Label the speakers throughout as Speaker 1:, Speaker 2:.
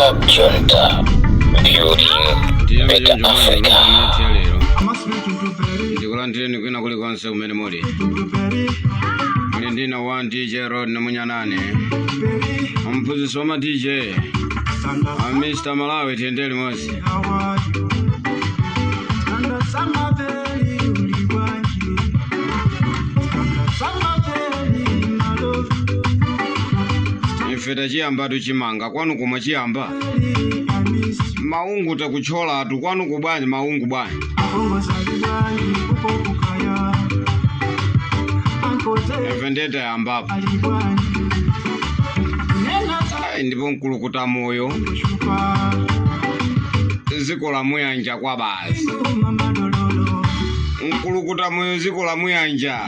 Speaker 1: Junta, building
Speaker 2: Tiyambe
Speaker 1: better
Speaker 2: choncho mwana
Speaker 1: Africa.
Speaker 2: Programu yathu ya lero, ndikulandireni kwina kulikonse kumene muli. Muli ndina wa DJ Rod Namunyanane, mphunzitsi wa ma DJ, a Mr Malawi. Tiyende limodzi. Ife tachiyamba, tuchimanga kwanu kumwe chiyamba maungu, takutcholatu kwanu kubwanji maungu bwanji? Ife ndetayambapo. Ayi, ndipo mkulukuta moyo ziko la muyanja kwa basi, mkulukuta moyo ziko la muyanja.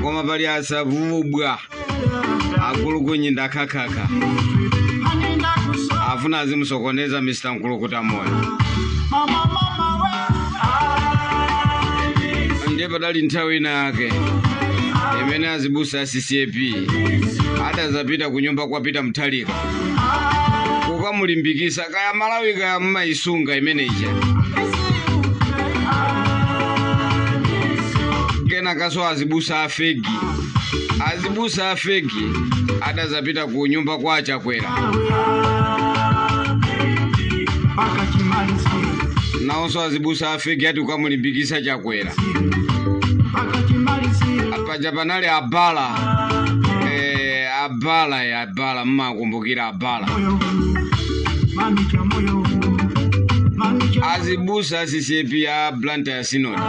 Speaker 2: Koma pali asavubwa akulukunyinda khakhakha, afuna azimusokoneza Mr Mkulukuta moyo. Ndiye padali nthawi ina yake imene azibusa a CCAP adazapita ku nyumba kwa Peter Mutharika kukamulimbikisa. Kaya Malawi, kaya mmayisunga imeneija. Kenakaso azibusa a fake adazapita ku nyumba kwa Chakwera, nawonso azibusa a fake ati kukamulimbikisa Chakwera. Paja panali abala, abala ya abala, mmakumbukira abala azibusa a CCAP ya Blantyre Synod?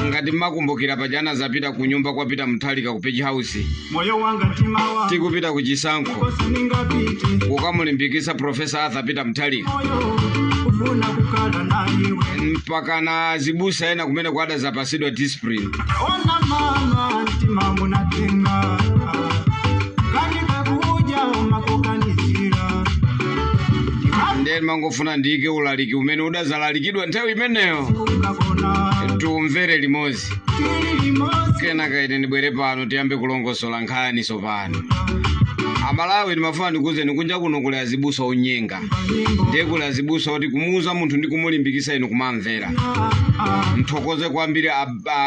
Speaker 2: Ngati mmakumbukira, paja anazapita ku nyumba kwa Peter Mutharika ku Page House
Speaker 3: Moyo wanga mtima wa
Speaker 2: tikupita ku chisankho
Speaker 3: kosa ningapite
Speaker 2: kukamulimbikisa Professor Arthur Peter Mutharika.
Speaker 3: Moyo kufuna kukala naiwe.
Speaker 2: Mpaka na azibusa ena kumene kwadazapasidwa discipline.
Speaker 3: Ona mama, mtima munatenga kanika kuja makukanizira.
Speaker 2: Ndiye mangofuna ndiyike ulaliki umene udazalalikidwa nthawi imeneyo.
Speaker 3: Ukakona.
Speaker 2: Tumvere limodzi.
Speaker 3: Tili limodzi.
Speaker 2: Kenaka ine ndibwere pano, tiyambe kulongosola nkhani. Sopano Amalawi, ndimafuna ndikuwuzeni, kunja kuno kuli azibusa onyenga. Ndiye kuli azibusa oti kumuuza munthu ndi kumulimbikisa, inu kumamvera. Mthokoze kwambiri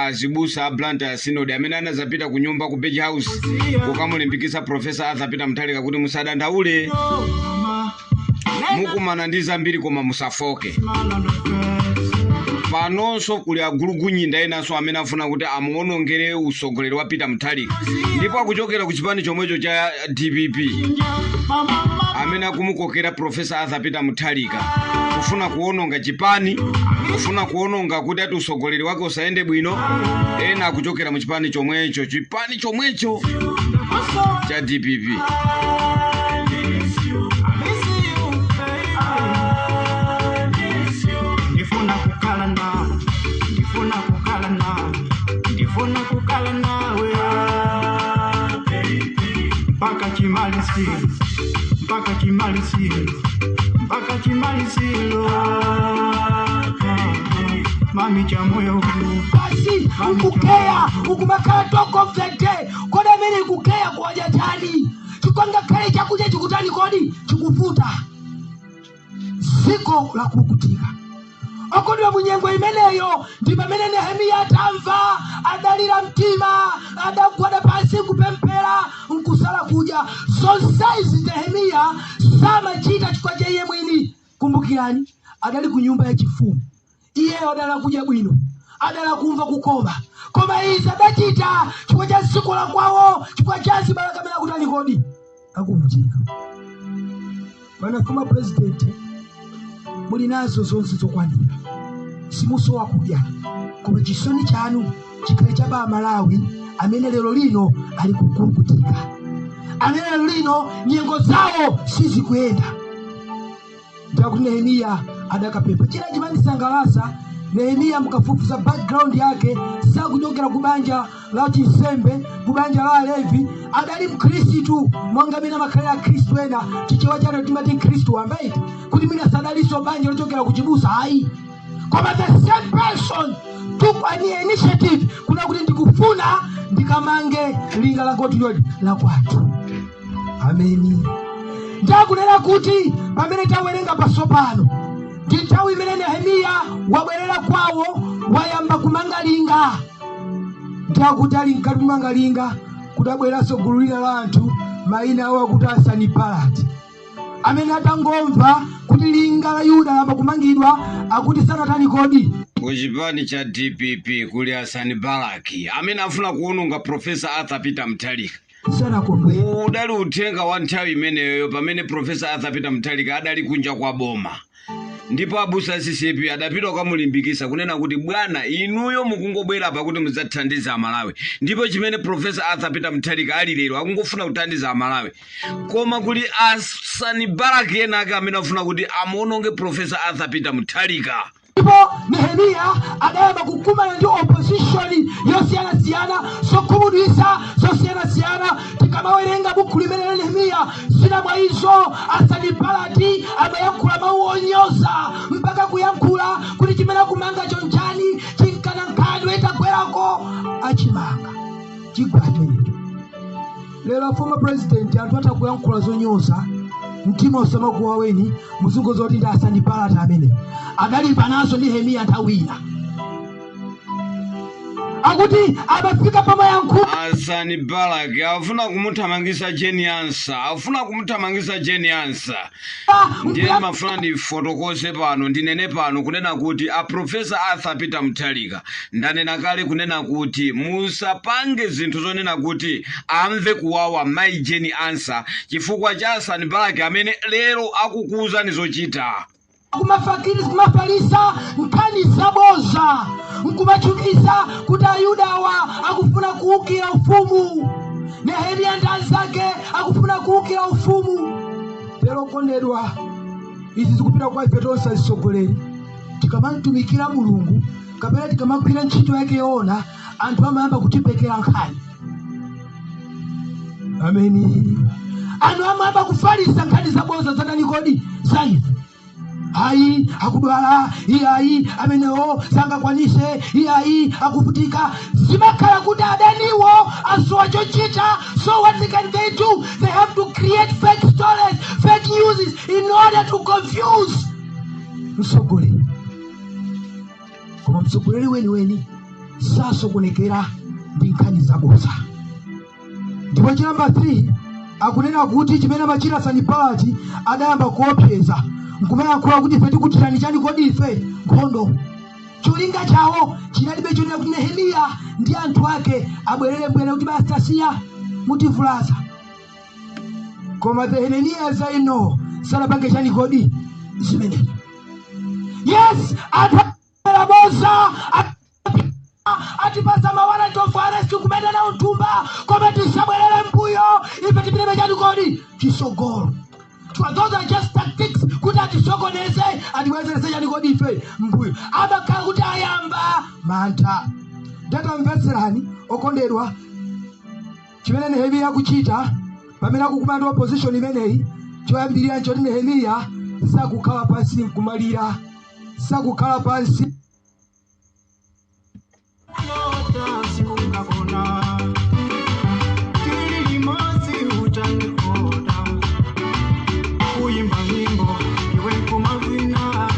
Speaker 2: azibusa a Blantyre Synod amene anazapita ku nyumba ku Page House kukamulimbikisa Professor Arthur Peter Mutharika kuti musadandaule, mukumana ndi zambiri koma musafoke. Panonso kuli agulugunyinda enanso amene afuna kuti amuonongere usogoleri wa Peter Mutharika, ndipo akuchokera ku chipani chomwecho cha DPP, amene akumukokera Professor Arthur Peter Mutharika kufuna kuononga chipani, kufuna kuononga kuti ati usogoleri wake usayende bwino. Ena akuchokera mu chipani chomwecho, chipani chomwecho cha DPP.
Speaker 3: Ndifuna kukala nawe, ndifuna kukala nawe, ndifuna kukala nawe mpaka chimalisiro, mpaka chimalisiro, mpaka chimalisiro, mami cha moyo huu.
Speaker 4: Basi ukukeya ukumakhala talk of the day. Kodi amene ikukeya kuwadya chani? Chikongakhale chakudya chikutani? Kodi chikuvuta? Dziko lakulukutika. Okondedwa, munyengo imeneyo ndi pamene Nehemiya atamva adalira mtima, adagwada pansi kupemphera nkusala kudya. Zonsezi Nehemiya samachita chifukwa cha iye mwini. Kumbukirani, adali ku nyumba yachifumu, iyeyo adala kudya bwino, adala kumva kukoma, koma izi adachita chifukwa cha dziko la kwawo, chifukwa cha azibale kamene akutani kodi akuvutika. Bwana former president, muli nazo zonse zokwanira, simusowa kudya, koma chisoni chanu chikhale cha ba Malawi amene lero lino ali kukulukutika, amene lero lino nyengo zawo sizikuyenda. Ndakuti Nehemiya adakapempha. China chimandisangalatsa, Nehemiya, mkafufuza background yake, sakuchokera ku banja la chinsembe, ku banja la Alevi. Adali Mkhristu monga mene amakhalira Akhristu ena. Chichewa chano timati Mkhristu wambaiti kuti mina sadalinso banja lochokera ku chibusa, ayi. Koma the same person took an initiative kuna kuti ndikufuna ndikamange linga la gotiyodi la kwathu. Ameni. Ndakunena kuti pamene tawerenga pasopano ndi nthawi imene Nehemiya wabwerera kwawo, wayamba kumanga linga. Ndakuti ali mkati kumanga linga, kudabweranso gulu lina la anthu, mayina awo akuti Asanibalati, amene atangomva kuti linga la Yuda layamba kumangidwa, akuti sanatani kodi?
Speaker 2: Ku chipani cha DPP kuli Asanibalaki amene afuna kuwononga Professor Arthur Peter Mutharika.
Speaker 4: Sanakondwera.
Speaker 2: Udali uthenga wa nthawi imeneyo pamene Professor Arthur Peter Mutharika adali kunja kwa boma, ndipo abusa CCAP adapita kukamulimbikisa kunena kuti, "Bwana, inuyo mukungobwera pakuti mudzathandiza Amalawi." Ndipo chimene Professor Arthur Peter Mutharika ali lero, akungofuna kuthandiza Amalawi, koma kuli Asanibalaki ena ake amene afuna kuti amuononge Professor Arthur Peter Mutharika.
Speaker 4: Ndipo Nehemiya adayamba kukumana ndi opposition yosiyanasiyana, zokhumudwitsa zosiyanasiyana. Tikamawerenga buku limene la Nehemiya, zina mwa izo, Asanibalati amayankhula mawu onyoza, mpaka kuyankhula kuti chimene akumanga chonchani, chinkana nkhandwe itagwerako achimanga chigwa chimenecho. Lero former president, anthu atha kuyankhula zonyoza, mtima usamakuwaweni. Muzingoza kuti ndi Asanibalati amene adalimbanaso ndi Nehemiya nthawi ina. Akuti amafika pamayankhula.
Speaker 2: Asanibalaki afuna kumuthamangisa Jane Ansah, afuna kumuthamangisa Jane Ansah. Ndiye mafuna ndifotokoze pano, ndinene pano kunena kuti a Professor Arthur Peter Mutharika, ndanena kale kunena kuti musapange zinthu zonena kuti amve kuwawa mayi Jane Ansah chifukwa cha Asanibalaki amene lero akukuwuzani zochita.
Speaker 4: Kumafakiri, kumafalisa nkhani zaboza, nkumachukisa kuti Ayudawa akufuna kuwukira ufumu, Nehemiya ndi anzake akufuna kuwukira ufumu. Lero kondedwa, izi zikupita kwa ife tonse atsogoleri. Tikamamtumikira Mulungu kapena tikamagwira ntchito yake yoona, anthu amayamba kutipekera nkhani. Ameni. Anthu amayamba kufalisa nkhani zaboza zatani kodi? Za ife. Ayi, akudwala, iyayi, amenewo sangakwanise, iyayi, akuvutika. Zimakhala kuti adaniwo asowa chochita. So what they can they do? They have to create fake stories, fake news in order to confuse mtsogoleri. Koma mtsogoleri weniweni sasokonekera ndi nkhani zaboza. Ndipo cha namba 3, akunena kuti chimene amachita Sanibalati, adayamba kuopseza nkumayankhula kuti ife tikuthirani chani kodi ife? Nkhondo. Cholinga chawo chinalibe chonena kuti Nehemiya ndi anthu ake abwerere mbwere kuti basi, tasiya, mutivulaza. Koma the Nehemiya I know sanapange chani kodi? Zimenezo. Yes, anthu aboza atipasa ma warrant of arrest kumene nawo mthumba, koma tisabwerere mbuyo, ife tipitebe chani kodi? Chisogolo. Those are just tactics kuti atisokoneze, atibwezerese chani kodi ife? Mbuyo. Amakhala kuti ayamba mantha. Ndatamvetserani okondedwa, chimene Nehemiya akuchita pamene akukumana ndi opposition imeneyi, choyambirira nchoti Nehemiya sakukhala pansi nkumalira, sakukhala pansi.
Speaker 3: Lota sikungakona tili limodzi, utandikoda kuyimba nyimbo iwe nkumavina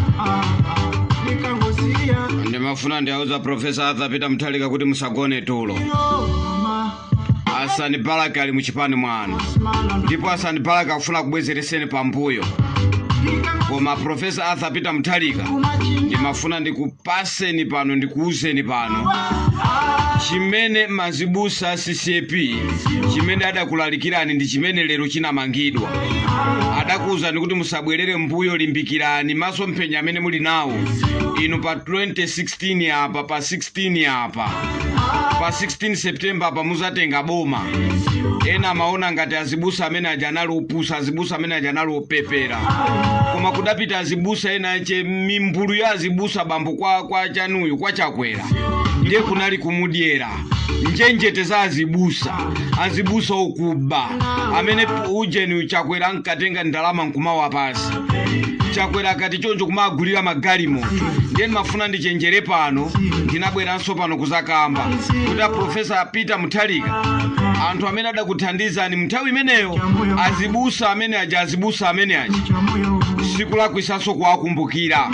Speaker 3: nikangosiya.
Speaker 2: Ndimafuna ndiauza Professor Arthur Peter Mutharika kuti musagone tulo.
Speaker 3: Mama.
Speaker 2: Asanibalaki ali muchipani mwanu, ndipo Asanibalaki akufuna kubwezereseni pambuyo. Koma Professor Arthur Peter Mutharika, ndimafuna ndikupaseni pano, ndikuuzeni pano. Chimene mazibusa CCAP chimene adakulalikirani ndi chimene lero chinamangidwa. Adakuwuzani kuti musabwerere mbuyo, limbikirani masomphenya amene muli nawo inu. Pa 2016 apa, pa 16 apa, pa 16 September apa muzatenga boma. Ena amaona ngati azibusa amene aja anali opusa, azibusa amene aja anali opepera, koma kudapita azibusa ena ache, mimbulu ya azibusa, bambo kwa chanuyu, kwa Chakwera, ndiye kunali kumudyera njenjete za azibusa, azibusa okuba amene ujeni Chakwera ankatenga ndalama nkumawapasa. Chakwera akati choncho kumagulira magalimoto. Ndiye ndimafuna ndichenjere pano, ndinabweranso pano kuzakamba kuti a Professor Peter Mutharika, anthu amene adakuthandizani mnthawi imeneyo, azibusa amene aja, azibusa amene aja, sikulakwisanso kuwakumbukira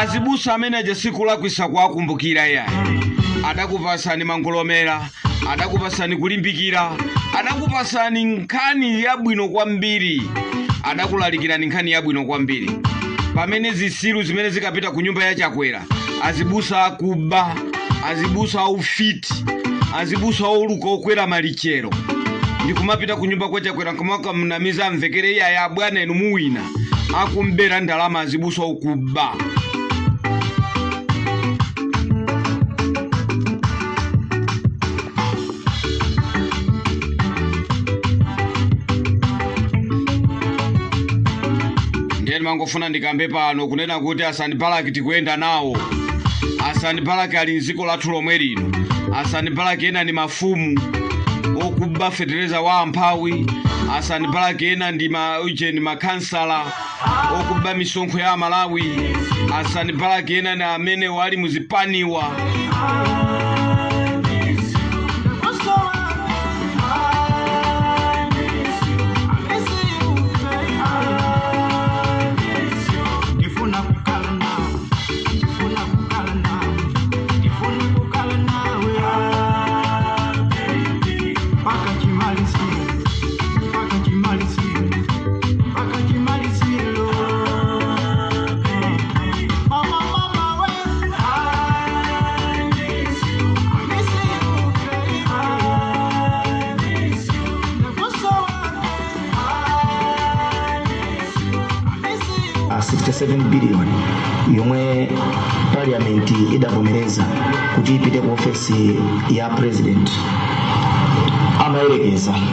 Speaker 2: azibusa amene aja, sikulakwisa kuwakumbukira iyayi. Adakupasani mangolomera, adakupasani kulimbikira, adakupasani nkhani yabwino kwambiri, adakulalikirani nkhani yabwino kwambiri, pamene zisilu zimene zikapita ku nyumba ya Chakwera, azibusa akuba, azibusa aufiti, azibusa oluka okwera malichero, ndikumapita ku nyumba kwa Chakwera nkumakamnamiza, amvekere, "Iyaya bwana, inu muwina," akumbera ndalama, azibusa okuba. Ndiye ndimangofuna ndikambe pano kunena kuti Asani Balaki tikuyenda nawo. Asani Balaki ali mdziko lathu lomwe lino. Asani Balaki ena ndi mafumu okuba fetereza wa amphawi. Asani Balaki ena ndi ma ujeni, makhansala okuba misonkho ya Amalawi. Asani Balaki ena ndi amene wali muzipaniwa.
Speaker 3: Ndifuna kukhala nawe, ndifuna kukhala nawe, ndifuna kukhala nawe mpaka chimaliziro, mpaka chimaliziro, mpaka chimaliziro. Mama, mama we, I miss you, I miss you, baby. I miss you, ndakusowa. I miss you, I miss you.
Speaker 5: 67 billion yomwe parliament idavomereza kuti ipite ku ofesi ya president,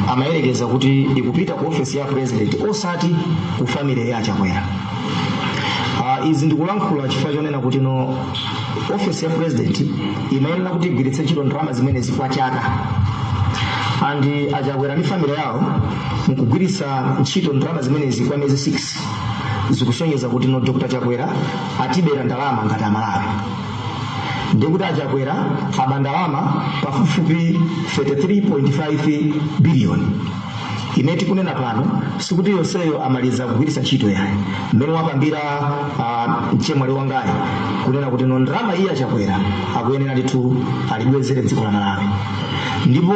Speaker 5: amayerekeza kuti ikupita ku ofesi ya president, osati ku family ya Chakwera. Izi ndikulankhula chifukwa chonena kuti no ofesi ya president imayenera kuti igwiritse ntchito ndalama zimenezi kwa chaka, and aChakwera ndi family yawo mukugwiritsa ntchito ndalama zimenezi kwa miyezi 6, zikusonyeza kuti no Dr Chakwera atibera ndalama ngati Amalawi. Ndikuti aChakwera aba ndalama pafupifupi 33.5 billion imene tikunena pano. Sikuti yonseyo amaliza kugwiritsa ntchito yayi. Mmene wakambira mchemwali wangayi kunena kuti no ndalama iyi aChakwera akuyenera ndithu alibwezere dziko la Malawi. Ndipo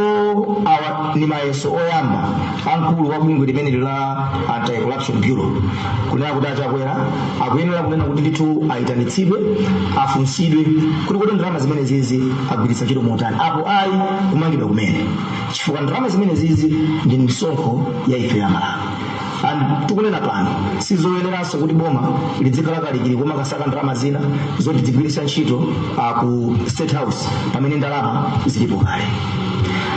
Speaker 5: awa ni mayeso oyamba amkulu wa bungwe limeneli la Anti-Corruption Bureau kunena kuti aChakwera akuyenera kunena kuti ndithu ayitanitsidwe, afunsidwe kuti ndalama zimene zizi agwiritsa ntchito motani, apo ayi kumangidwa kumene, chifukwa ndalama zimene zizi ndi misonkho ya ife ya Malawi. And tikunena pano sizoyeneranso kuti boma lidzikhala kalikili koma kasaka ndalama zina zoti dzigwiritsa ntchito ku State House pamene ndalama zilipo kale.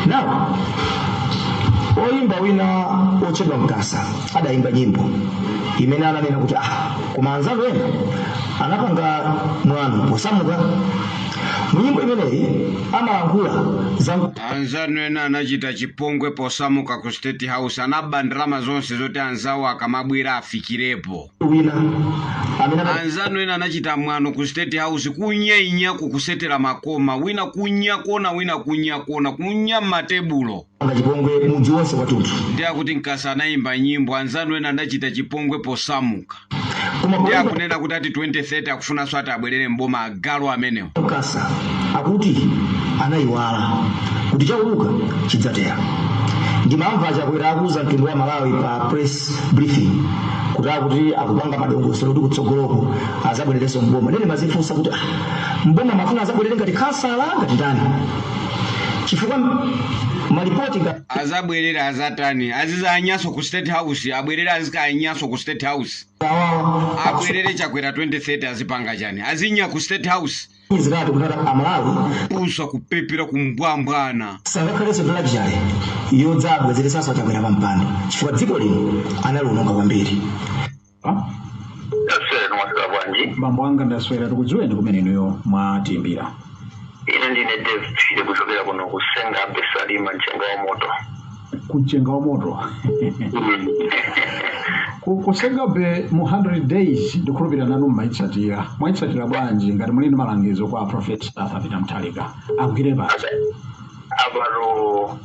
Speaker 5: Now, oyimba wina otchedwa Mkasa adayimba nyimbo imene ananena kuti, "Ah, koma anzanu ena anapanga mwano posamuka." Mu nyimbo imeneyi amalankhula za
Speaker 2: Anzanu ena anachita chipongwe posamuka ku State House, anaba ndalama zonse zoti anzawo akamabwera afikirepo.
Speaker 5: Wina amene
Speaker 2: Anzanu ena anachita mwano ku State House, kunyainya, kukusetera makoma, wina kunya kona, wina kunya kona, kunya matebulo.
Speaker 5: Anapanga chipongwe mudzi wonse kwathunthu.
Speaker 2: Ndi akuti Mkasa anayimba nyimbo, "Anzanu ena anachita chipongwe posamuka."
Speaker 5: Koma
Speaker 2: Ndi
Speaker 5: poimba
Speaker 2: akunena kuti ati 2030 akufunanso ati abwerere mboma, agalu amenewo.
Speaker 5: Mkasa akuti anayiwala kuti chauluka chidzatera. Ndimamva Chakwera akuuza mtundu wa Malawi pa press briefing kuti akuti akupanga madongosolo kuti kutsogoloko azabwererenso mboma. Nene mazifunsa kuti, ah, mboma mafuna azabwerere ngati khansala, ngati ndani? Chifukwa malipoti nga
Speaker 2: Azabwerera azatani? Azizanyaso ku State House? Abwerere azikanyaso ku State House?
Speaker 5: Awawa
Speaker 2: Abwerere Chakwera 2030 azipanga chani? Azinya ku State House?
Speaker 5: Zirati kuti Amalawi
Speaker 2: Pusa, kupepera, kumbwambwana.
Speaker 5: Sangakhalenso ndi luxury yodzabwezeresanso Achakwera pa mpando, chifukwa dziko lino analiononga kwambiri.
Speaker 1: Taswera, mwaswera bwanji?
Speaker 6: Bambo anga, ndaswera. Tikudziweni, kumene inuyo mwatiimbira?
Speaker 1: Ine ndine Dave Phiri, kuchokera kuno kusenga Besalima, Mchenga wa Moto.
Speaker 6: Kumchenga wa moto kusengabe. Mu 100 days ndikhulupirira nanu mmayitsatira. Mwayitsatira bwanji? Ngati muli ndi malangizo kwa Profesa Arthur Peter Mutharika, agwire pati?
Speaker 1: Apano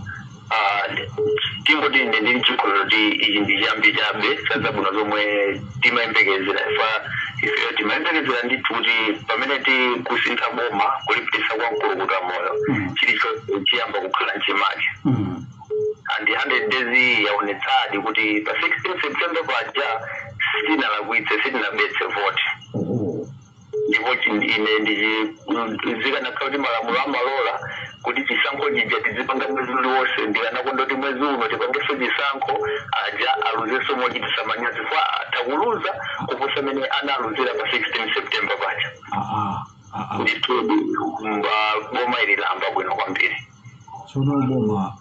Speaker 1: tingoti ine ndili chikhulupiriro kuti ichi ndi chiyambi chabe cha zabwino zomwe timayembekezera. Ifeyo timayembekezera ndithu kuti pamene tikusintha boma kulipitisa kwa mkulukuta moyo, chilichonse chiyamba kukhala mchimake. And 100 days yaonetsadi kuti pa 16 September paja sitinalakwitse, sitinabetse vote. Ndipo ine zikanakhala kuti malamulo amalola kuti chisankho chija tizipanga mwezi uliwonse, ndikanakonda kuti mwezi uno tipangenso chisankho, aja aluzenso mochitisa manyazi, fa atakuluza kuposa mene analuzira pa 16 September paja. Ndithu boma ili lamba bwino kwambiri.
Speaker 6: Tsono boma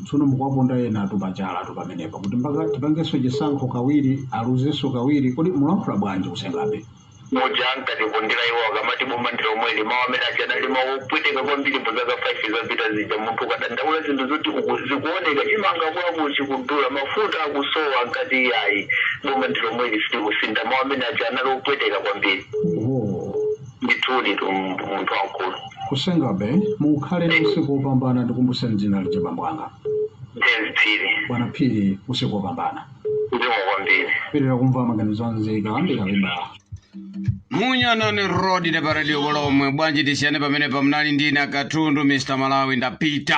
Speaker 6: tsono mukuwaponda ena tupachala pamenepa kuti mpaka tipangenso chisankho kawiri, aluzenso kawiri. Kodi mulankhula bwanji kusengabe?
Speaker 1: Moja ankatipondera iwo akamati boma ndi lomweli, mawu amene aja anali mawu opweteka kwambiri. Mu zaka 5 zapita zija, munthu ukadandaula zinthu zoti zikuoneka, chimanga kwakuchi kudula, mafuta akusowa, ankati ayi, boma ndi lomweli, sitikusintha. Mawu amene aja anali opweteka kwambiri. Ndithudi tu, munthu wamkulu.
Speaker 6: Kusengabe, mukhale ndi usiku wopambana. Ndikumbuseni dzina lija, bambo anga.
Speaker 1: Dave Phiri.
Speaker 6: Bwana Phiri, usiku wopambana.
Speaker 1: Zikomo kwambiri.
Speaker 6: Pirira kumva maganizo anzika ndikalemba.
Speaker 2: Munyanani Road ne paradio kolomwe. Bwanji tisiyane pamene pamnali ndina Katundu Mr Malawi. Ndapita.